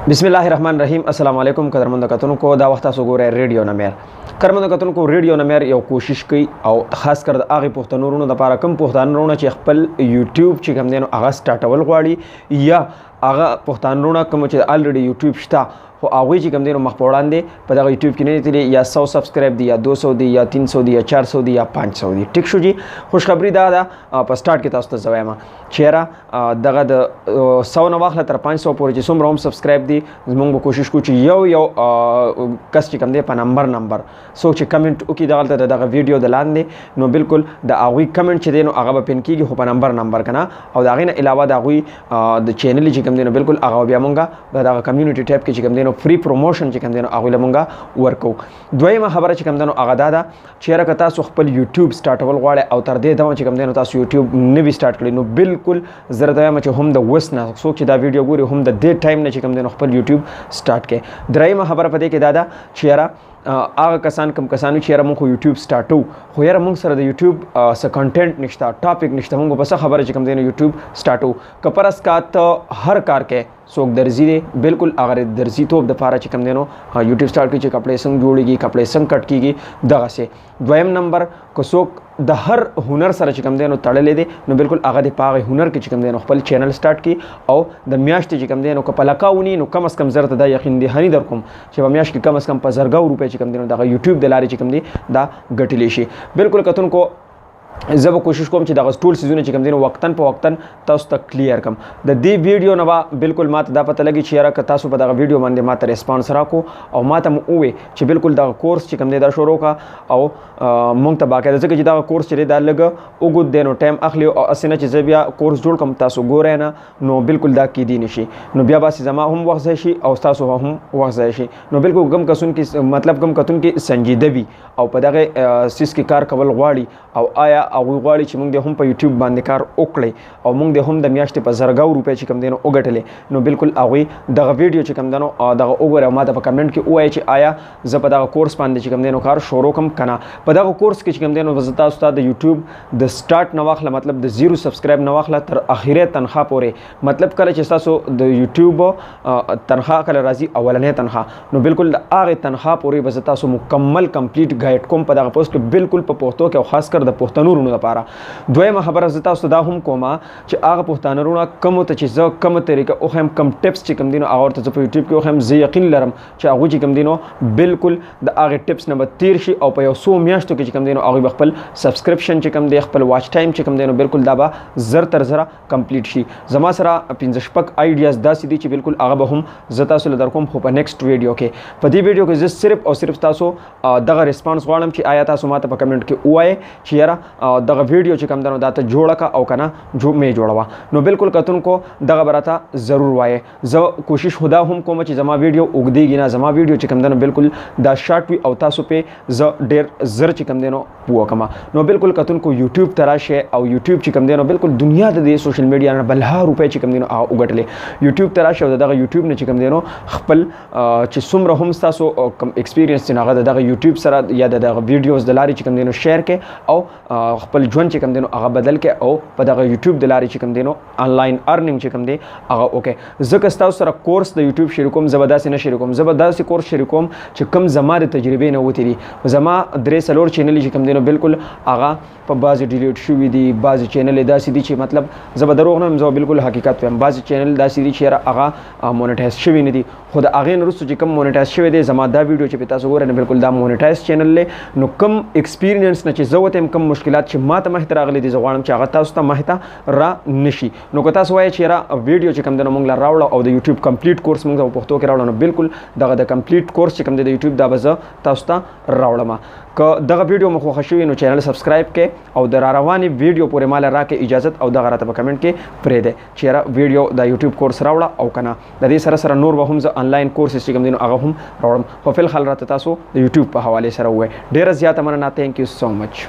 بسم الله الرحمن الرحیم. السلام علیکم قدرمند کتونکو، دا وخت تاسو ګورئ ریډیو نمیر. قدرمند کتونکو، ریډیو نمیر یو کوشش کوي او خاص کر د هغې پښتنو وروڼو دپاره، کوم پښتانه وروڼه چې خپل یوټیوب چې کوم دی نو هغه سټارټول غواړي، یا هغه پښتانه وروڼه کوم چې الریډي یوټیوب شته خو هغوی چې کوم دی نو مخ په وړاندې په دغه یوټیوب کې نه دي تللي، یا 100 سبسکرایب دي، یا 200 دي، یا 300 دي، یا 400 دي، یا 500 دي. ټیک شو جی. خوشخبری دا ده، په سټارټ کې تاسو ته زه وایم چې یاره دغه د 100 نه واخله تر 500 پورې چې څومره هم سبسکرایب دي، زمونږ به کوشش کوو چې یو یو کس چې کوم دی په نمبر نمبر څوک چې کمنټ وکړي دغلته د دغه ویډیو د لاندې، نو بالکل د هغوی کمنټ چې دی نو هغه به پین کېږي، خو په نمبر نمبر که نه. او د هغې نه علاوه د هغوی د چینل چې کوم دی نو بالکل هغه بیا مونږ د دغه کمیونټي ټیب کې چې کوم دی نو فری پروموشن چې کوم دی نو هغوی له مونږ ورکوو. دویمه خبره چې کوم دی نو هغه دا ده چې یاره که تاسو خپل یوټیوب سټارټول غواړئ او تر دې دمه چې کوم دی نو تاسو یوټیوب نه وي سټارټ کړی، نو بالکل زه درته وایم چې هم د اوس نه څوک چې دا ویډیو ګوري، هم د دې ټایم نه چې کوم دی نو خپل یوټیوب سټارټ کړئ. درېیمه خبره په دې کې دا ده چې یاره هغه کسان، کوم کسانو چې یاره مونږ خو یوټیوب سټارټو خو یاره مونږ سره د یوټیوب څه کنټینټ نشته، ټاپک نشته، مونږ په څه خبره چې کوم دی نو یوټیوب سټارټو؟ که فرض کا ته هر کار کې څوک درزي دی، بالکل هغه درزي توب د پاره چې کوم دی نو یوټیوب سټارټ کړي چې کپڑے څنګه جوړیږي، کپڑے څنګه کټ کیږي، دغسې. دویم نمبر که څوک د هر هنر سره چې کوم دی نو تړلی دی، نو بالکل هغه د په هغه هنر کې چې کوم دی نو خپل چینل سټارټ کړي او د میاشتې چې کوم دی نو که په لکاوني نو کم از کم زر ته دا یقین دهانی در کوم چې په میاشت کې کم از کم په زرګاو روپۍ چې کوم دی نو دغه یوټیوب د لارې چې کوم دی دا ګټلی شي. بالکل کتونکو، زه به کوشش کوم چې دغه ټول سیزونه چې کوم دي نو وقتن په وقتن تاسو ته کلیر کم. د دې ویډیو نه به بالکل ماته دا پته لګي چې یاره که تاسو په دغه ویډیو باندې ماته ریسپانس راکو او ماته مو ووی چې بالکل دغه کورس چې کوم دی دا شروع کا او مونږ ته باقاعده، ځکه چې دغه کورس چې دی دا لږ اوږد دی نو ټایم اخلي او هسې نه چې زه بیا کورس جوړ کم تاسو ګورئ نه، نو بالکل دا کیدی نشي، نو بیا باسي زما هم وخت ضایع شي او تاسو هم وخت ضایع شي. نو بالکل کوم کسون کې، مطلب کوم کتون کې سنجیده وي او په دغه څیز کې کار کول غواړي او آیا هغوی غواړي چې موږ دې هم په یوټیوب باندې کار وکړي او موږ دې هم د میاشتې په زرګاو روپۍ چې کوم دی نو وګټلې، نو بالکل هغوی دغه ویډیو چې کوم دی نو دغه وګوري او ماته په کمنټ کې ووایي چې آیا زه په دغه کورس باندې چې کوم دی نو کار شروع کوم که نه. په دغه کورس کې چې کوم دی نو زه تاسو ته د یوټیوب د سټارټ نه واخله، مطلب د زیرو سبسکرایب نه واخله تر اخیری تنخوا پورې، مطلب کله چې تاسو د یوټیوب تنخوا کله راځي، اولنۍ تنخوا، نو بالکل د هغې تنخوا پورې به زه تاسو مکمل کمپلیټ ګایډ کوم په دغه پوسټ کې، بالکل په پښتو کې او خاص کر د پښتنو وروڼو لپاره. دویمه خبره زه تاسو دا هم کوم چې هغه پښتانه وروڼه کوم ته چې زه کومه طریقه وښیم، کوم ټپس چې کوم دي نو هغه ورته زه په یوټیوب کې وښیم، زه یقین لرم چې هغوی چې کوم دي نو بالکل د هغې ټپس نه به تیر شي او په یو څو میاشتو کې چې کوم دی نو هغوی به خپل سبسکرپشن چې کوم دی، خپل واچ ټایم چې کوم دی نو بالکل دا به زر تر زره کمپلیټ شي. زما سره پنځه شپږ آیډیاز داسې دي چې بالکل هغه به هم زه تاسو له درکوم، خو په نیکسټ ویډیو کې. په دې ویډیو کې زه صرف او صرف تاسو دغه ریسپانس غواړم چې آیا تاسو ماته په کمنټ کې ووایئ چې یاره دغه ویډیو چې کوم دی نو دا ته جوړه که او که نه جو مې جوړوه. نو بالکل کتونکو، دغه به راته ضرور وایې. زه کوشش خدا هم کوم چې زما ویډیو اوږدېږي نه، زما ویډیو چې کوم دی نو بالکل دا شارټ وي او تاسو پې زه ډېر زر چې کوم دی نو پوه کړم. نو بالکل کتونکو، یوټیوب ته راشئ او یوټیوب چې کوم دی نو بالکل دنیا د دې سوشل میډیا نه بلها روپۍ چې کوم دی نو هغه وګټلې. یوټیوب ته راشئ او د دغه یوټیوب نه چې کوم دی نو خپل چې څومره هم ستاسو کوم ایکسپیرینس دی نو هغه د دغه یوټیوب سره یا د دغه ویډیوز د لارې چې کوم دی نو شیر کړئ او خپل ژوند چې کوم دی نو هغه بدل کړئ او په دغه یوټیوب د لارې چې کوم دی نو انلاین ارنینګ چې کوم دی هغه وکړئ. ځکه ستاسو سره کورس د یوټیوب شریکوم، زه به داسې نه شریکوم، زه به داسې کورس شریکوم چې کوم زما د تجربې نه وتي دي. زما درې څلور چینل چې کوم دی نو بالکل هغه په بعضې ډیلیټ شوي دي، بعضې چینل داسې دي چې مطلب زه به دروغ نه وایم، زه به بالکل حقیقت وایم، بعضې چینل داسې دي چې یاره هغه مونټایز شوي نه دي. خو د هغې نه وروسته چې کوم مونټایز شوی دی، زما دا ویډیو چې په تاسو ګورئ نو بالکل دا مونټایز چینل دی. نو کوم ایکسپیرینس نه چې زه وتی یم، کوم مشکلات چې ما ته مخې ته راغلي دي، زه غواړم چې هغه تاسو ته مخې ته را نشي. نو که تاسو وایئ چې یاره ویډیو چې کوم دی نو موږ له راوړه او د یوټیوب کمپلیټ کورس موږ ته په پښتو کې راوړه، نو بالکل دغه د کمپلیټ کورس چې کوم دی د یوټیوب دا به زه تاسو ته راوړم. که دغه ویډیو مو خوښه شوي نو چینل سبسکرایب کړئ او د را روانې ویډیو پورې ماله راکړئ اجازت او دغه راته په کمنټ کې پرېږدئ چې یاره ویډیو د یوټیوب کورس راوړه او که نه. د دې سره سره نور به هم زه انلاین کورسز چې کوم دی نو هغه هم راوړم، خو فی الحال راته تاسو د یوټیوب په حوالې سره ووایئ. ډېره زیاته مننه. Thank you so much.